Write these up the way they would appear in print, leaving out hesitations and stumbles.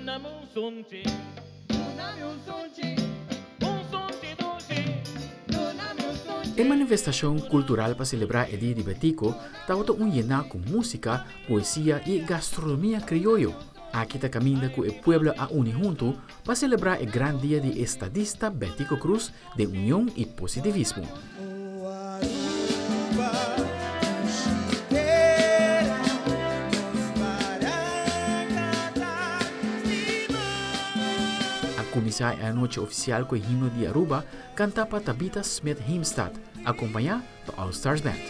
Duna mi un sunchi. Duna mi un sunchi. Un sunchi dushi. Duna mi un sunchi. E manifestashon kultural pa selebrá e Dia di Betico tabata un yená ku músika, poesia i gastronomia krioyo. Aki ta kaminda ku e pueblo a uni huntu pa selebrá e gran dia di estadista Betico Croes den union i positivismo. A kuminsá e anochi ofisial ku e himno di Aruba kantá pa Tabitha Smith Heemstad, akompañá pa All Stars Band.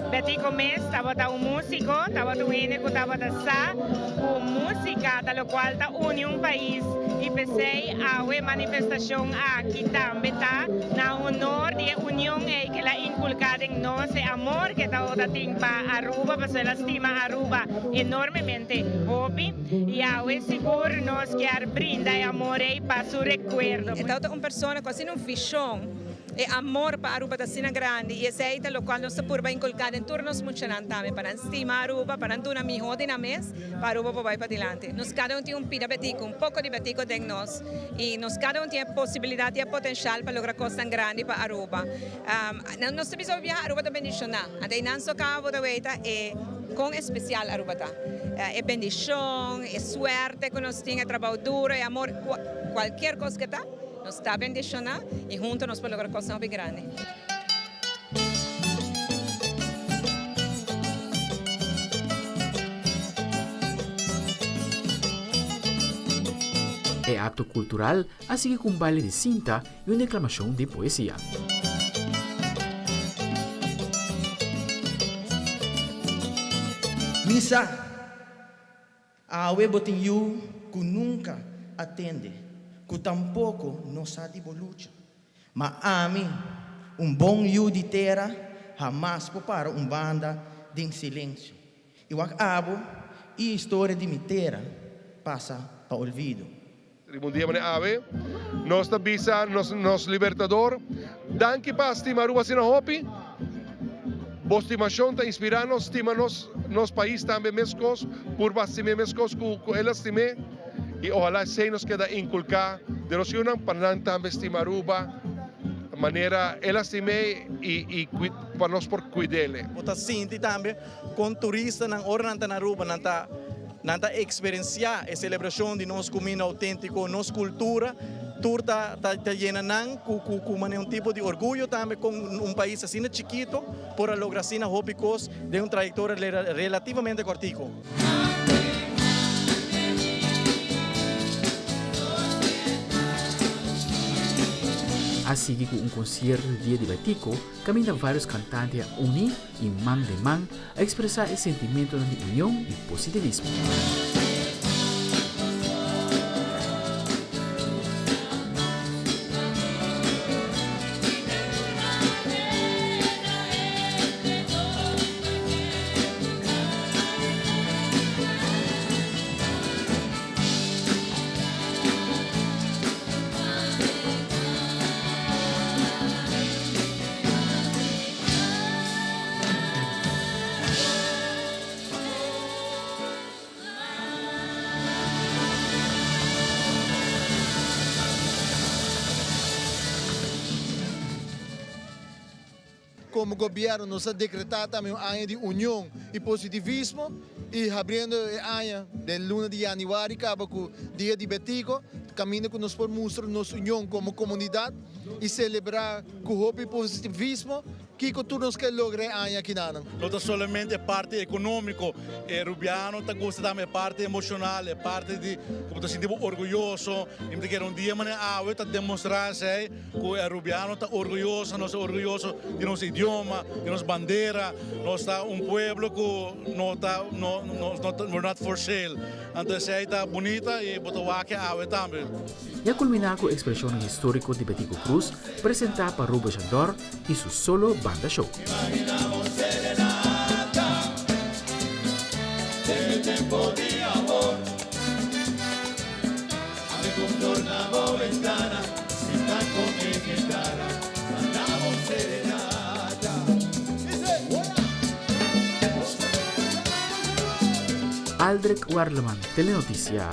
Betico mes tabata un musico, tabata un hende cu tabata sa cu musica ta locual ta uni un pais y p'esey awe manifestacion aki tambe ta na honor di e union ey cu el a inculca den nos, e amor cu e tabata tin pa Aruba, pasobra el a stima Aruba enormemente hopi y awe sigur nos kier brinda e amor ey pa su recuerdo. E tabata un persona cu asina un vision. E amor pa Aruba ta asina grandi y esey ta locual nos ta purba inculca den tur nos muchanan tambe, pa nan stima Aruba, pa nan duna miho di nan mes pa Aruba por bay padilanti. Nos cada un tin un pida betico, un poco di betico den nos y nos cada un tin e posibilidad y e potencial pa logra cosnan grandi pa Aruba. Nos ta bisa hopi biaha Aruba ta bendiciona, anto eynan so caba bo ta weta e con especial Aruba ta. E bendicion, e suerte cu nos tin, e trabao duro, e amor, cualkier cos cu ta. Nos ta bendishoná i huntu nos por logra kosnan hopi grandi. E akto kultural a sigui ku un baile di sinta i un deklamashon di poesia. Misa, Awe bo tin yu ku nunka a tende, ku tampoko no sa di bo lucha. Ma ami, un bon yu di tera, hamas por para un banda den silensio i wak abo i historia di mi tera pasa pa olvido. Riba un dia manera awe, nos ta bisa nos nos Libertador, Danki pa stima Aruba asina hopi. Bo stimashon ta inspirá nos stima nos nos pais tambe meskos, purba stim'é meskos ku ku el a stim'é. I ohalá esei nos keda inkulká den nos yunan pa nan tambe stima Aruba manera el a stim'é i i pa nos por kuid'é. Bo ta sinti tambe kon turistanan ora nan ta na Aruba nan ta Nan ta eksperensiá e selebrashon di nos kuminda outéntiko, nos kultura. Tur ta ta yena nan ku ku ku manera un tipo di orguyo tambe kon un pais asina chikito por a logra asina hopi kos den un trayektoria relativamente kòrtiku. A sigui ku un konsierto di Dia di Batico kaminda vários kantante a uní i man den man a ekspresá e sentimentonan di union i positivismo. Como gobierno nos a decreta tambe un aña di union y positivismo y habriendo e aña den luna di januari caba cu Dia di Betico caminda cu nos por mustra nos union como comunidad y celebra cu hopi positivismo. Kiko tur nos ke logra e aña akinanan? No ta solamente e parti ekonómiko, e rubiano ta gusta tambe e parti emoshonal, e parti di ku bo ta sinti bo orguyoso. I mi ta kere un dia manera awe ta demostrá esei ku e rubiano ta orguyoso, nos ta orguyoso di nos idioma, di nos bandera. Nos ta un pueblo ku no ta, no, no, we're not for sale. Anto esei ta bunita i bo ta wak e awe tambe. I a kulminá ku ekspreshonnan históriko di Betico Croes presentá pa Robo Jandor i su solo banda show. Aldrich Werleman, Telenoticia.